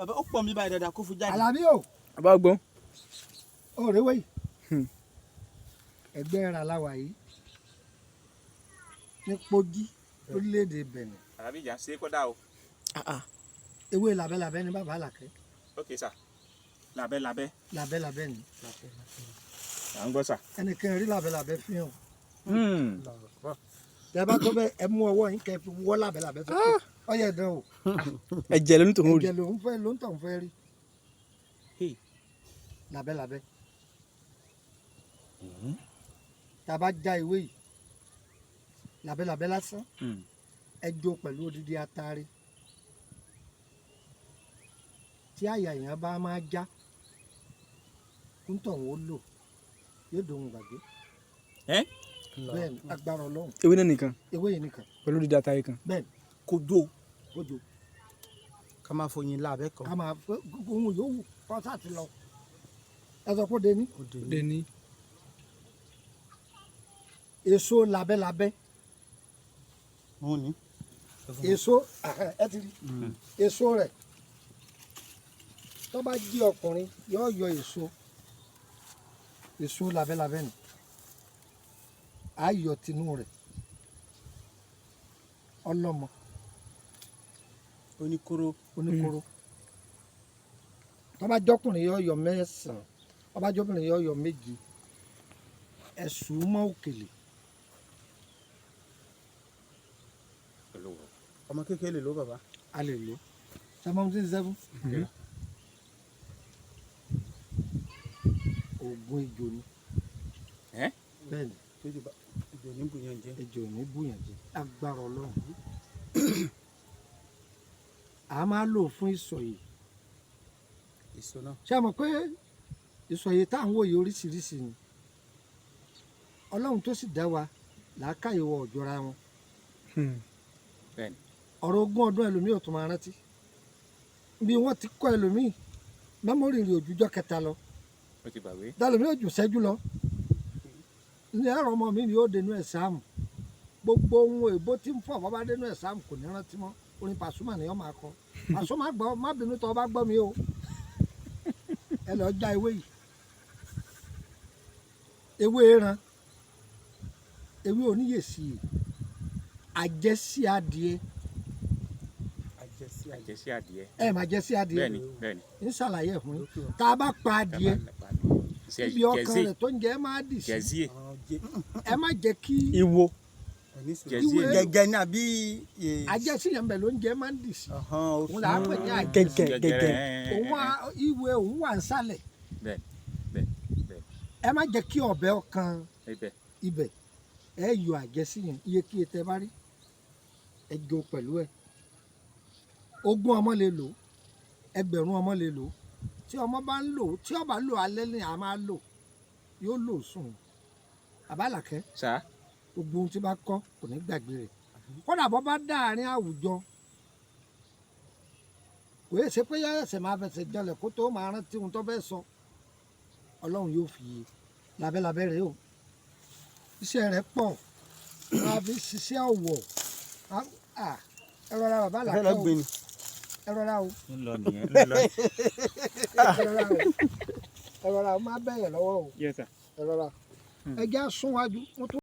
Bàbá, ó pọ̀ mi báyìí dáadáa kó fún jáde. Àlàbí o. Bàbá gbọ́n. Ó rèwé yìí, ẹgbẹ́ ra láwa yìí ní Kogi, orílẹ̀-èdè Benin. Àlàbí ìjà ṣe é kọ́dà o. Ewé labẹ́labẹ́ ní bàbá Àlàkẹ́. Ok sà, labẹ́ labẹ́. Labẹ́labẹ́ ni. À ń gbọ́ sà. Ẹnìkan rí labẹ́labẹ́ fi hàn. Tẹ́ bá tó bẹ́, ẹ mú ọwọ́ yín kẹ́ fi wọ́ labẹ́labẹ́ sókè, ọyẹ dán o. Ẹ̀jẹ̀ ló ní tòun rí. Ẹ̀jẹ̀ lòún fẹ́, ló ń tàn fẹ́ rí. Hey. Labẹ́labẹ́, tá a bá já ewé yìí labẹ́labẹ́ lásán, ẹ jó pẹ̀lú odidi atare, tí àyà èèyàn bá máa já, kúntọ̀ wọn ó lò, yóò dohun gbàgbé. Ẹ́? Bẹ́ẹ̀ ni, agbára Ọlọ́run. Ewé náà nìkan? Ewé yìí nìkan. Pẹ̀lú dídá atare kan. Bẹ́ẹ̀ ni. Kò jó. Kójó. Ká máa fọyín lábẹ́ kan. Ká máa fẹ́ ohun yòówù kọ́sà ti lọ, ẹ sọ pé ó de ní. Dé ní. Èso labẹ́labẹ́. Òun ni. Èso ẹ ti rí èso rẹ̀, tó bá jí ọkùnrin yóò yọ èso, èso labẹ́labẹ́ ni, á yọ tinú rẹ̀, ọlọ́mọ. Oníkóró. Oníkóró. Tó bá jọkùnrin yóò yọ 9, tó bá jọkùnrin yóò yọ 7. Ẹ̀sùn mọ́ òkèlè. Ọmọ kékeré lè ló, bàbá. A lè lò 77. Oògùn ejò ni. Ẹ́? Bẹ́ẹ̀ ni. Tójú bá ìjọ ní bùyàn jẹ. Ejò ní bùyàn jẹ, agbára Ọlọ́run. A máa lò fún ìsọ̀yè. Èso náà. Ṣé a mọ̀ pé ìsọ̀yè tá à ń wò yìí oríṣiríṣi ni? Ọlọ́run tó sì dá wa, làákàyè wọ ọ̀jọ́ra wọn. Bẹ́ẹ̀ni. Ọ̀rọ̀ 20 ọdún, ẹlòmíì ò tún máa rántí bí wọ́n ti kọ́. Ẹlòmíì, memory rẹ̀ òjújọ́ kẹta lọ. Ó ti gbàgbé. Dálòmíì ò jù sẹ́jú lọ ní ẹ̀rọ. Ọmọ mi ni yóò dénú exam, gbogbo ohun èbó tí ń fọ̀, bọ́ bá dénú exam, kò ní rántí mọ́. Orin Pasuma ni wọ́n máa kọ. Pasuma gbọ́, má bínú tó o bá gbọ́ mi o. Ẹ lọ já ewé yìí, ewé ẹran, ewé oníyèsí, àjẹsí adìẹ. Àjẹsí. Àjẹsí adìẹ. Ẹ má jẹsí adìẹ. Bẹ́ẹ̀ni, bẹ́ẹ̀ni. Ń ṣàlàyé ẹ̀ fún yín. Tá a bá pa adìẹ, ibi ọkàn rẹ̀ tó ń jẹ ẹ máa dì sí. Jẹ̀síè. Ẹ má jẹ́ kí Ìwo. Jẹ̀síè. Gẹ́gẹ́ ní àbí. Àjẹsí yẹn bẹ̀ ló ń jẹ máa ń dì sí, òun là á pè ní àjẹsí. Gẹ́gẹ́ gẹ́gẹ́. Òun wá ìwé, òun wà ń sálẹ̀. Bẹ́ẹ̀ni, bẹ́ẹ̀ bẹ́ẹ̀. Ẹ má jẹ́ kí ọ̀bẹ ọkàn ibẹ̀. Ibẹ̀ ẹ yọ àjẹsí yẹn. Iyekíye tẹ bá rí, ẹ jó pẹ̀lú ẹ. 20 ọmọ lè lò, 1000 ọmọ lè lò. Tí ọmọ bá ń lò, tí ọba lò alẹ́ ni a máa lò, yóò lò sùn. Àbálàkẹ́. Sà. Gbogbo ohun tí bá kọ́, kò ní gbàgbé rẹ̀. Kódà bọ́ bá dáàrin àwùjọ, kò yẹ ṣe pé yọ ẹsẹ̀ máa fẹsẹ̀ jọlẹ̀ kó tó máa rántí ohun tó fẹ́ sọ. Ọlọ́run yóò fi yé. Labẹ́labẹ́ rèé o, iṣẹ́ rẹ̀ pọ̀, wọ́n á fi ṣiṣẹ́ ọ̀wọ̀. Ẹ rọra, bàbá Ẹ fẹ́ lọ Àlàkẹ́ o. gbé ni. Ẹ rọra o. Ń lọ nìyẹn, ń lọ. Ẹ rọra o, ẹ rọra o, má bẹ̀yẹ̀ lọ́wọ́ o. Yes sir. Ẹ rọra, ẹ jẹ́ àsúnwájú mo tún.